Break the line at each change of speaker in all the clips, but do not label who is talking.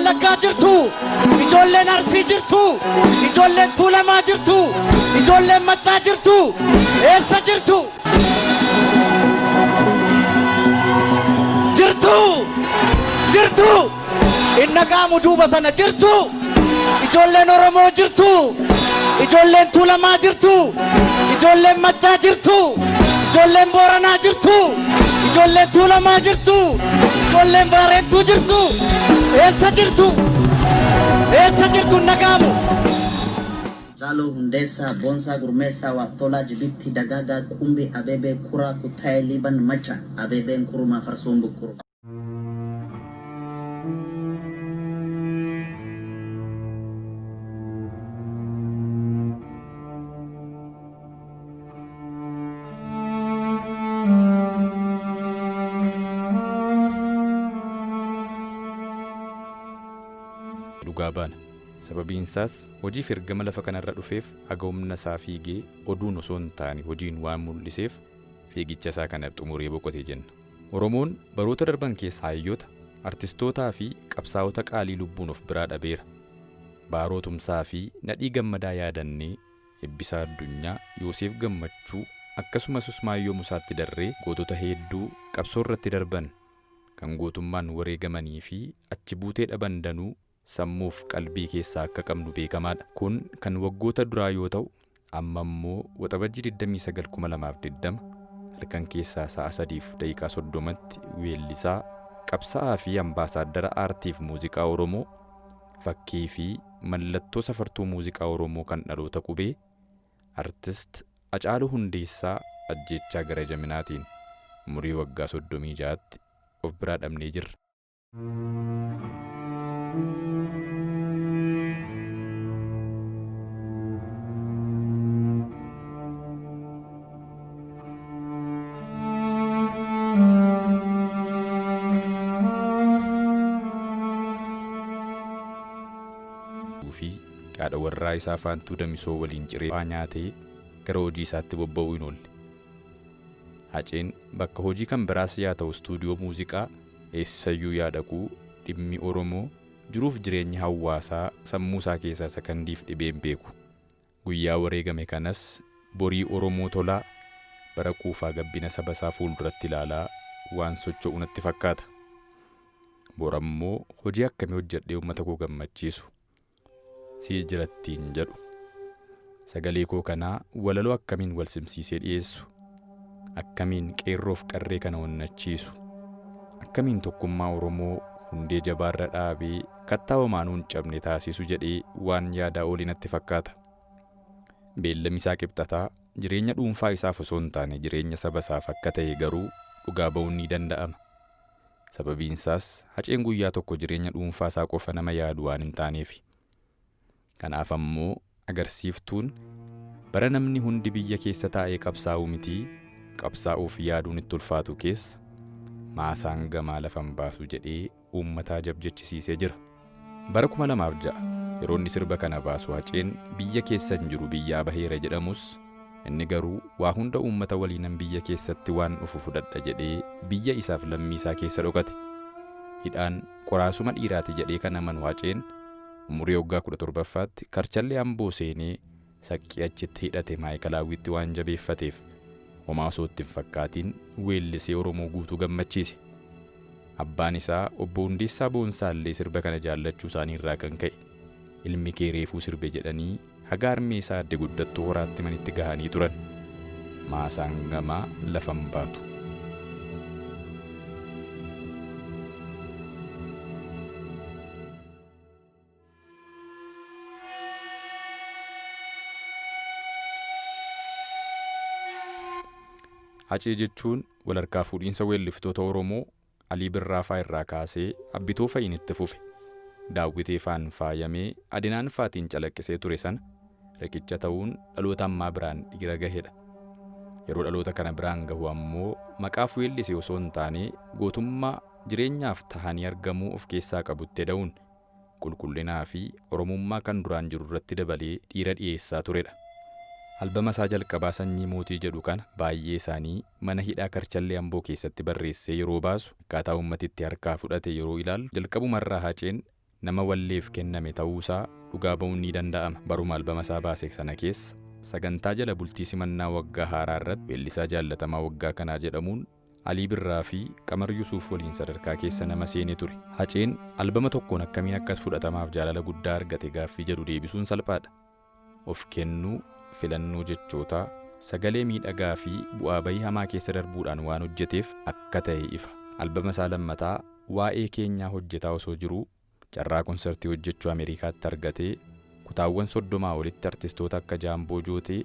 Wallaggaa jirtu, ijoolleen Arsii jirtu, ijoolleen Tuulamaa jirtu, ijoolleen Maccaa jirtu, eessa jirtu? Jirtu! Jirtu! Inna qaamu duuba sana jirtu! Ijoolleen Oromoo jirtu! Ijoolleen Tuulamaa jirtu! Ijoolleen Maccaa jirtu! Ijoolleen Booranaa jirtu! Ijoolleen Tuulamaa jirtu! Ijoolleen Baarentuu jirtu! Eessa jirtu? Eessa jirtu nagaamu?
Haacaaluu Hundeessaa Boonsaa Gurmeessaa Waaqtolaa Jibitti Dagaagaa Qumbii Abeebee Kuraa Kuttaayee Liiban Macha Abeebeen Kurumaa Farsoon Buqquru.
Dhugaa baana. Sababiinsaas hojiif ergama lafa kanarra dhufeef haga humna isaa fiigee oduun osoo hin taane hojiin waan mul'iseef fiigicha isaa kana xumuree boqote jenna. Oromoon baroota darban keessa hayyoota, artistootaa fi qabsaa'ota qaalii lubbuun of biraa dhabeera. Baaroo Tumsaa fi Nadhii Gammadaa yaadannee Eebbisaa Addunyaa, Yooseef Gammachuu akkasumas Usmaayyoo Musaatti darree gootota hedduu qabsoo irratti darban kan gootummaan wareegamanii fi achi buutee dhaban danuu sammuuf qalbii keessaa akka qabnu beekamaadha. Kun kan waggoota duraa yoo ta'u, amma immoo Waxabajjii 29,2020 halkan keessaa sa'a 3:30tti weellisaa, qabsaa'aa fi ambaasaaddara aartiif muuziqaa Oromoo, fakkii fi mallattoo safartuu muuziqaa Oromoo kan dhaloota qubee, Artist Hacaaluu Hundeessaa ajjeechaa gara jaminaatiin umurii waggaa 36tti of biraa dhabnee jirra. fi haadha warraa isaa Faantuu Damisoo waliin ciree nyaatee gara hojii isaatti bobba'uu hin oolle. Haceen bakka hojii kan biraas yaa ta'u istuudiyoo muuziqaa eessayyuu yaa dhaquu dhimmi Oromoo jiruuf jireenyi hawaasaa sammuu isaa keessaa sakandiif dhibee hin beeku. Guyyaa wareegame kanas borii Oromoo tolaa bara quufaa gabbina saba isaa fuulduratti ilaalaa waan socho'u natti fakkaata. Borammoo hojii akkamii hojjedhee uummata koo gammachiisu si jirattiin jedhu. Sagalee koo kanaa walaloo akkamiin wal simsiisee dhiyeessu? Akkamiin qeerroof qarree kana onnachiisu? Akkamiin tokkummaa Oromoo hundee jabaarra dhaabee kattaa homaanuu hin cabne taasisu jedhee waan yaadaa olii natti fakkaata. Beellamni isaa qibxataa jireenya dhuunfaa isaaf osoo hin taane jireenya saba isaaf akka ta'e garuu dhugaa ba'uun ni danda'ama. Sababiinsaas Haceen guyyaa tokko jireenya dhuunfaa isaa qofa nama yaadu waan hin taaneefi. Kanaaf ammoo agarsiiftuun bara namni hundi biyya keessa taa'ee qabsaa'uu mitii qabsaa'uuf yaaduun itti ulfaatu keessa maasaan gamaa lafan baasu jedhee uummataa jabjechisiisee jira. Bara 2006 yeroo inni sirba kana baasu Haceen biyya keessa hin jiru biyyaa baheera jedhamus inni garuu waa hunda uummata waliinan biyya keessatti waan dhufu fudhadha jedhee biyya isaaf lammii isaa keessa dhokate. Hidhaan qoraasuma dhiiraati jedhee kan amanu Haceen umurii waggaa 17ffaatti karchallee Amboo seenee saqqii achitti hidhate maayikalaawwitti waan jabeeffateef homaa osoo itti hin fakkaatiin weellisee Oromoo guutuu gammachiise. Abbaan isaa obbo Hundeessaa Boonsaa illee sirba kana jaallachuu isaanii irraa kan ka'e ilmi kee reefuu sirbe jedhanii haga harmee isaa adde guddattuu horaatti manitti gahanii turan. Maasaan gamaa lafan baatu. Hacee jechuun walharkaa fuudhiinsa weelliftoota Oromoo Alii Birraa faa irraa kaasee Abbitoo fa'iin itti fufe. Daawwitee faan faayamee Adinaan faatiin calaqqisee ture sana riqicha ta'uun dhaloota ammaa biraan dhiira gahedha. Yeroo dhaloota kana biraan gahu ammoo maqaaf weellise osoo hin taane gootummaa jireenyaaf tahanii argamuu of keessaa qabutti da'uun qulqullinaa fi Oromummaa kan duraan jiru irratti dabalee dhiira dhiyeessaa turedha. Albama isaa jalqabaa Sanyii Mootii jedhu kana baay'ee isaanii mana hidhaa Karchallee Amboo keessatti barreessee yeroo baasu akkaataa uummati itti harkaa fudhate yeroo ilaallu jalqabumarraa Haceen nama walleef kenname ta'uusaa dhugaa ba'uun ni danda'ama. Baruma albama isaa baase sana keessa sagantaa jala bultii simannaa waggaa haaraa irratti weellisaa jaallatamaa waggaa kanaa jedhamuun Alii Birraa fi Qamar Yusuuf waliin sadarkaa keessa nama seenee ture. Haceen albama tokkoon akkamiin akkas fudhatamaaf jaalala guddaa argate gaaffii jedhu deebisuun salphaadha. Of kennuu, filannoo jechootaa, sagalee miidhagaa fi bu'aa bayii hamaa keessa darbuudhaan waan hojjeteef akka ta'e ifa. Albama isaa lammataa waa'ee keenyaa hojjetaa osoo jiruu carraa konsartii hojjechuu Ameerikaatti argatee kutaawwan 30 olitti artistoota akka Jaamboo Jootee,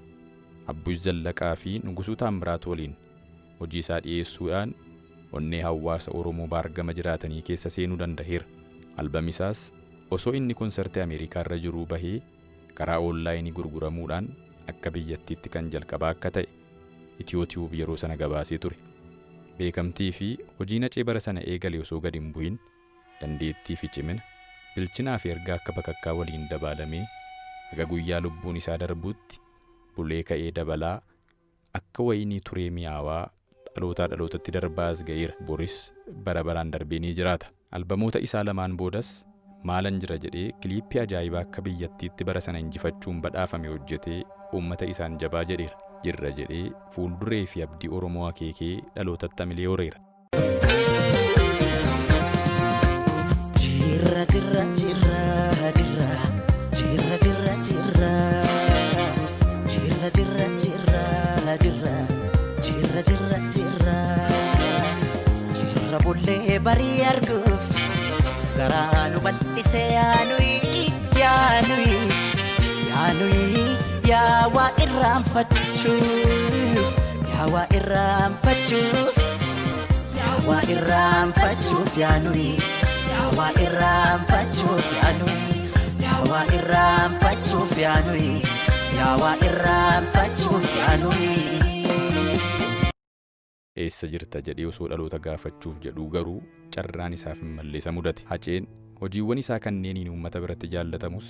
Abbush Zallaqaa fi Nugusuu Taamiraat waliin hojii isaa dhiyeessuudhaan onnee hawaasa Oromoo baargama jiraatanii keessa seenuu danda'eera. Albami isaas osoo inni konsartii Ameerikaa irra jiruu bahee karaa oonlaayinii gurguramuudhaan akka biyyattiitti kan jalqabaa akka ta'e Itiyoo Tiyuub yeroo sana gabaasee ture. Beekamtii fi hojii Hacee bara sana eegale osoo gad hin bu'in dandeettii fi cimina, bilchinaa fi ergaa akka bakakkaa waliin dabaalamee haga guyyaa lubbuun isaa darbutti bulee ka'ee dabalaa akka wayinii turee mi'aawaa dhalootaa dhalootatti darbaa as ga'eera. Boris bara baraan darbee ni jiraata. Albamoota isaa lamaan boodas maalan jira jedhee kiliippii ajaa'ibaa akka biyyattiitti bara sana injifachuun badhaafame hojjetee uummata isaan jabaa jedheera. Jirra jedhee fuulduree fi abdii Oromoo akeekee dhalootatti hamilee horeera.
Jirra jirra jirra jirra jirra jirra jirra jirra jirra jirra jirra jirra jirra jirra jirra bullee barii arguuf garaa nu bal'ise yaanuyi yaanuyi yaanuyi yaa waa irraanfachuuf yaa waa irraanfachuuf yaa waa irraanfachuuf yaanuyi yaa waa irraanfachuuf yaanuyi yaa waa irraanfachuuf yaanuyi yaa waa irraanfachuuf yaanuyi.
Eessa jirta jedhee osoo dhaloota gaafachuuf jedhuu garuu carraan isaaf hin malle isa mudate. Haceen hojiiwwan isaa kanneeniin uummata biratti jaallatamus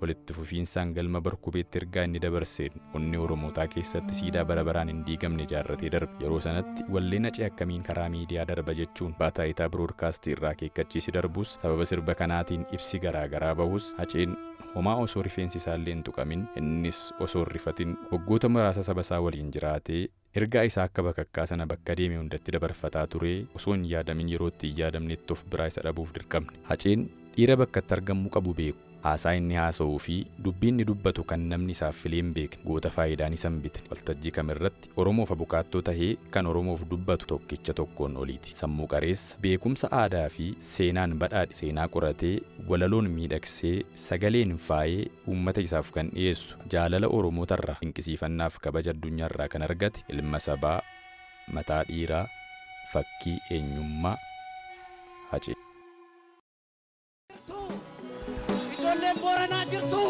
walitti fufiinsaan galma barkubeetti ergaa inni dabarseen onnee Oromootaa keessatti siidaa bara baraan hin diigamne ijaarratee darbe. Yeroo sanatti walleen Hacee akkamiin karaa miidiyaa darba jechuun Baataayitaa Biroodkaastii irraa akeekkachiisi darbus sababa sirba kanaatiin ibsi garaa garaa bahus Haceen homaa osoo rifeensi isaallee hin tuqamin innis osoo hin rifatin waggoota muraasa saba isaa waliin jiraatee ergaa isaa akka bakakkaa sana bakka deeme hundatti dabarfataa turee osoo hin yaadamin yeroo itti hin yaadamnetti of biraa isa dhabuuf dirqamne. Haceen dhiira bakka itti argamuu qabu beeku. Haasaa inni haasa'uu fi dubbii inni dubbatu kan namni isaaf filee hin beekne goota faayidaan isa hin bitne waltajjii kamirratti Oromoof abukaattoo tahee kan Oromoof dubbatu tokkicha tokkoon oliiti. Sammuu qareessa beekumsa aadaa fi seenaan badhaadhe seenaa qoratee walaloon miidhagsee sagaleen faayee uummata isaaf kan dhiyeessu jaalala Oromootarraa dinqisiifannaaf kabaja addunyaarraa kan argate ilma sabaa mataa dhiiraa fakkii eenyummaa Hacee.
Ijoolleen Booranaa jirtu,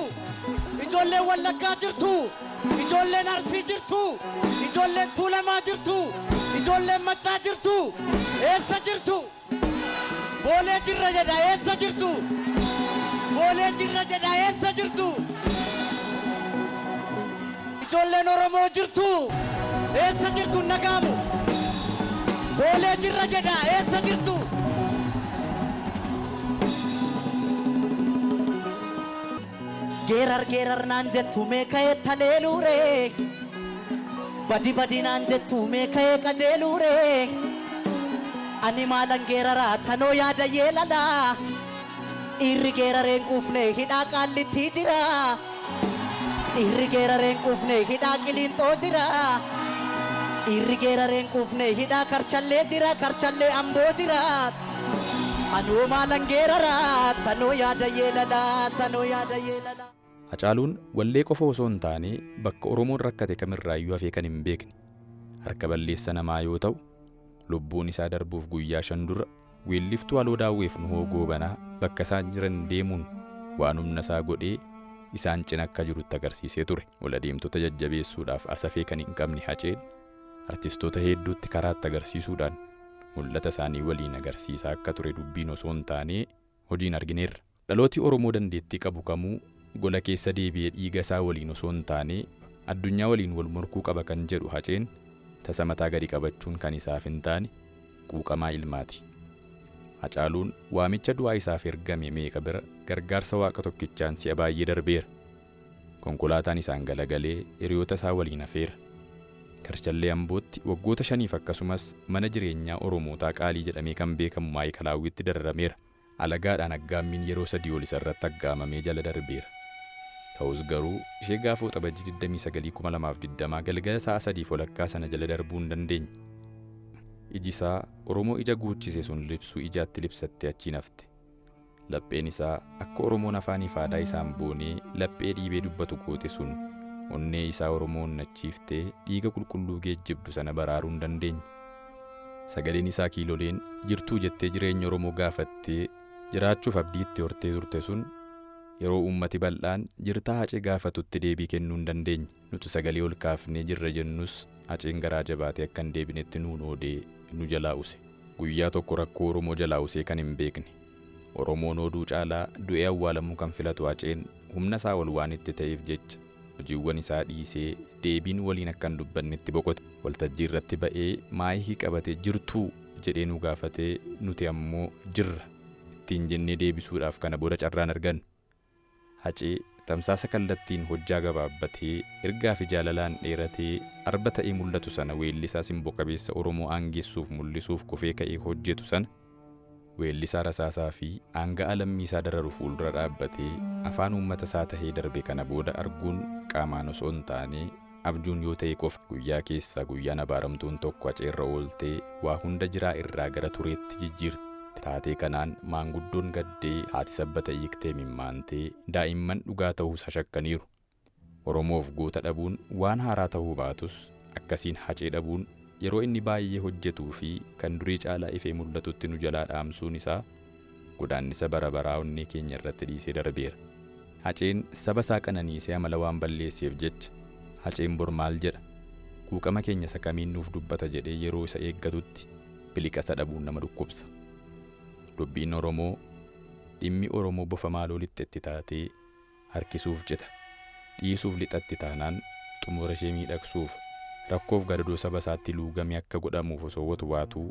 ijoolleen Wallaggaa jirtu, ijoolleen Arsii jirtu, ijoolleen Tuulamaa jirtu, ijoolleen Maccaa jirtu, eessa jirtu? Boolee jirra jedha eessa jirtu? Boolee jirra jedha eessa jirtu? Ijoolleen Oromoo jirtu, eessa jirtu nagaamu? Boolee jirra jedha eessa jirtu? Geerar geerar naan jettu mee ka'ee taleeluure badi badi naan jettu mee ka'ee qajeeluure ani maalan geeraraa tanoo yaada yeelalaa dhiirri geerareen quufne hidhaa qaallittii jira dhiirri geerareen quufne hidhaa qiliinxoo jira dhiirri geerareen quufne hidhaa karchallee jira karchallee amboo jira anoo maalan geeraraa tanoo yaada yeelalaa tanoo yaada yeelalaa.
Hacaaluun wallee qofa osoo hin taane bakka Oromoon rakkate kamirraayyuu hafee kan hin beekne harka balleessa namaa yoo ta'u lubbuun isaa darbuuf guyyaa 5 dura weelliftuu Aloo Daawweef Nuhoo Goobanaa bakka isaan jiran deemuun waan humna isaa godhee isaan cina akka jirutti agarsiisee ture. Ol adeemtota jajjabeessuudhaaf asafee kan hin qabne Haceen artistoota hedduutti karaatti agarsiisuudhaan mul'ata isaanii waliin agarsiisaa akka ture dubbiin osoo hin taane hojiin argineerra. Dhalooti Oromoo dandeettii qabu kamuu gola keessa deebi'ee dhiiga isaa waliin osoo hin taane addunyaa waliin wal morkuu qaba kan jedhu Haceen tasa mataa gadi qabachuun kan isaaf hin taane quuqamaa ilmaati. Hacaaluun waamicha du'aa isaaf ergame meeqa bira gargaarsa Waaqa tokkichaan si'a baay'ee darbeera. Konkolaataan isaan galagalee hiriyoota isaa waliin hafeera. Karchallee Ambootti waggoota shaniif akkasumas mana jireenyaa Oromootaa qaalii jedhamee kan beekamu Maayikalaawwitti dararameera. Alagaadhaan aggaammiin yeroo sadii ol isarratti aggaamamee jala darbeera. Ta'us garuu ishee gaafa Waxabajjii 29 2020 galgala sa'a sadiif walakkaa sana jala darbuu hin dandeenye. Iji isaa Oromoo ija guuchise sun libsuu ijaatti libsattee achiin hafte. Lapheen isaa akka Oromoon afaaniif aadaa isaan boonee laphee dhiibee dubbatu goote sun onnee isaa Oromoo onnachiiftee dhiiga qulqulluu geejjibdu sana baraaruu hin dandeenye. Sagaleen isaa kiiloleen jirtuu jettee jireenya Oromoo gaafattee jiraachuuf abdii itti hortee turte sun yeroo uummati bal'aan jirtaa Hacee gaafatutti deebii kennuu hin dandeenye. Nuti sagalee ol kaafnee jirra jennus Haceen garaa jabaatee akka hin deebinetti nuun oodee nu jalaa use. Guyyaa tokko rakkoo Oromoo jalaa usee kan hin beekne. Oromoon ooduu caalaa du'ee awwaalamuu kan filatu Haceen humna isaa ol waan itti ta'eef jecha hojiiwwan isaa dhiisee deebiin waliin akka hin dubbannetti boqote. Waltajjii irratti ba'ee maayikii qabatee jirtuu jedhee nu gaafatee nuti ammoo jirra ittiin jennee deebisuudhaaf kana booda carraan argannu. Hacee tamsaasa kallattiin hojjaa gabaabbatee ergaa fi jaalalaan dheeratee arba ta'ee mul'atu sana weellisaa simbo qabeessa Oromoo aangessuuf mul'isuuf kufee ka'ee hojjetu sana weellisaa rasaasaa fi aanga'aa lammii isaa dararu fuuldura dhaabbatee afaan uummata isaa tahee darbe kana booda arguun qaamaan osoo hin taane abjuun yoo ta'e qofa. Guyyaa keessaa guyyaan abaaramtuun tokko Haceerra ooltee waa hunda jiraa irraa gara tureetti jijjiirte. Taatee kanaan maanguddoon gaddee haati sabbata hiiktee mimmaantee daa'imman dhugaa ta'uusaa shakkaniiru. Oromoof goota dhabuun waan haaraa ta'uu baatus akkasiin Hacee dhabuun yeroo inni baay'ee hojjetuu fi kan durii caalaa ifee mul'atutti nu jalaa dhaamsuun isaa godaannisa bara baraa onnee keenya irratti dhiisee darbeera. Haceen saba isaa qananiisee amala waan balleesseef jecha Haceen bor maal jedha? Quuqama keenya isa kamiin nuuf dubbata jedhee yeroo isa eeggatutti biliqasa dhabuun nama dhukkubsa. Dubbiin Oromoo dhimmi Oromoo bofa maaloo lixxetti taatee harkisuuf cita. Dhiisuuf lixatti taanaan xumura ishee miidhagsuuf rakkoof gadadoo saba isaatti luugamee akka godhamuuf osoo watwaatuu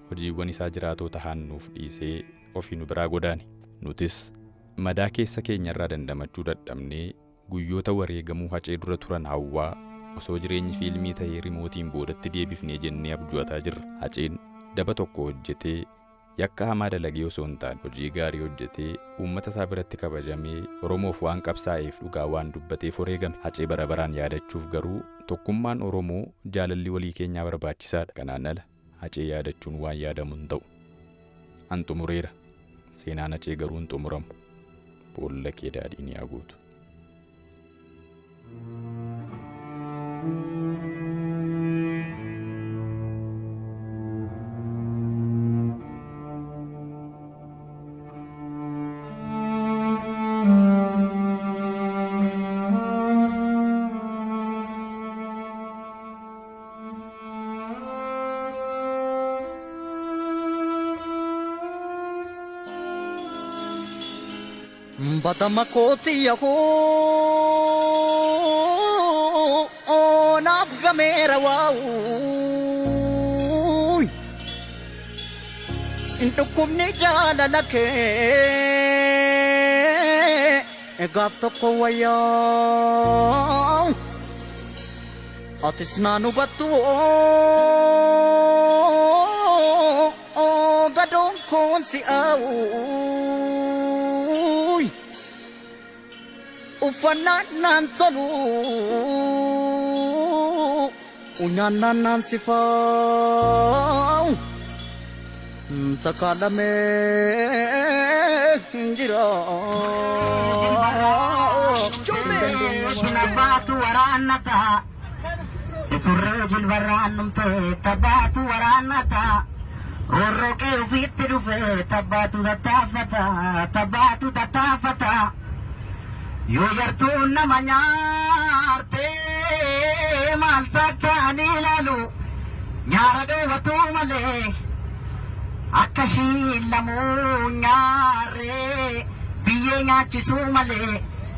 hojiiwwan isaa jiraatoo tahan nuuf dhiisee ofii nu biraa godaane. Nutis madaa keessa keenya irraa dandamachuu dadhabnee guyyoota wareegamuu Hacee dura turan hawwaa osoo jireenyi fiilmii ta'ee rimootiin boodatti deebifnee jennee abju'ataa jirra. Haceen daba tokko hojjetee yakka hamaa dalagee osoo hin taane hojii gaarii hojjetee uummata isaa biratti kabajamee Oromoof waan qabsaa'eef dhugaa waan dubbateef wareegame. Hacee bara baraan yaadachuuf garuu tokkummaan Oromoo jaalalli walii keenyaa barbaachisaadha. Kanaan ala Hacee yaadachuun waan yaadamu hin ta'u. An xumureera. Seenaan Hacee garuu hin xumuramu. Boolla kee daadhiin yaa guutu.
Batama kooti yahoo naaf gameera waa'u. Dhukkubni jaalala kee gaaf tokko wayyaa. Atis naan hubattu gadoon koon si'aawu. Uffannaan naan tolu nyaannaan naan sifaa'u takaalamee hin jira.
Tabbaatu waraannata Surree jilbarraan dhumte tabbaatu waraannata Rorroqee ofiitti dhufe tabbaatu tattaafata tabbaatu tattaafata Yoo yartuun nama nyaarte maal sakkaanii ilaalu nyaara dhoowwatu malee akka ishiin lamuu nyaarree biyyee nyaachisuu malee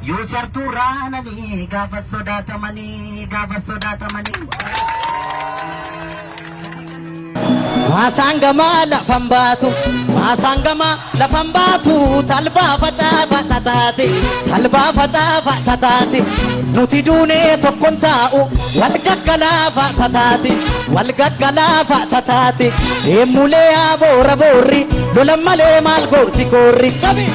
yoo sartuu raananii gaafa sodaatamanii gaafa sodaatamanii.
Maasaan gamaa lafan baatu, maasaan gamaa lafan baatu, talbaa facaafa tataate, talbaa facaafa tataate. Nuti duunee tokkon taa'u, wal gaggalaafa tataate, wal gaggalaafa tataate. Deemulee yaa boora boorri, lola malee maal gooti koorri. Qabi!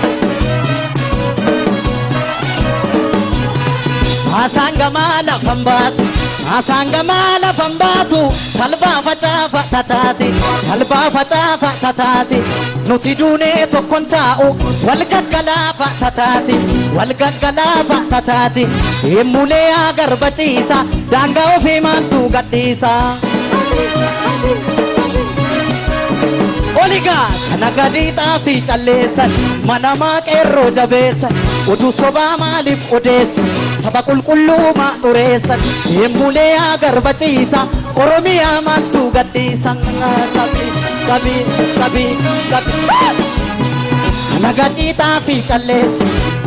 Maasaan gamaa lafan baatu, maasaan gamaa lafan baatu, talbaa facaafa tataate, talbaa facaafa tataate. Nuti duunee tokkon taa'u, wal gaggalaafa tataate, wal gaggalaafa tataate. Deemulee yaa garba ciisa, daangaa ofii maaltu gadhiisa. Oligaa kana gadi xaafii calleessan, mana maa qeerroo jabeessan, oduu sobaa maaliif odeessu, saba qulqulluu maa xureessan. Deemulee yaa garba ciisa, Oromiyaa maaltu gadhiisa. Qabi, qabi, qabi, qabi. Kana gadi xaafii calleessa,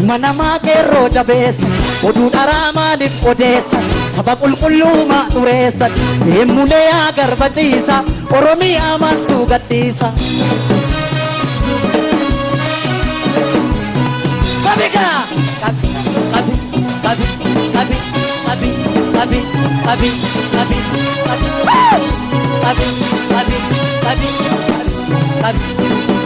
mana maa qeerroo jabeessa, oduu dharaa maaliif odeessa, saba qulqulluu maa xureessan. Deemulee yaa garba ciisa, Oromiyaa maaltu gadhiisa. Qabigaa! Qabi, qabi, qabi, qabi, qabi, qabi, qabi, qabi, qabi, qabi, qabi, qabi, qabi.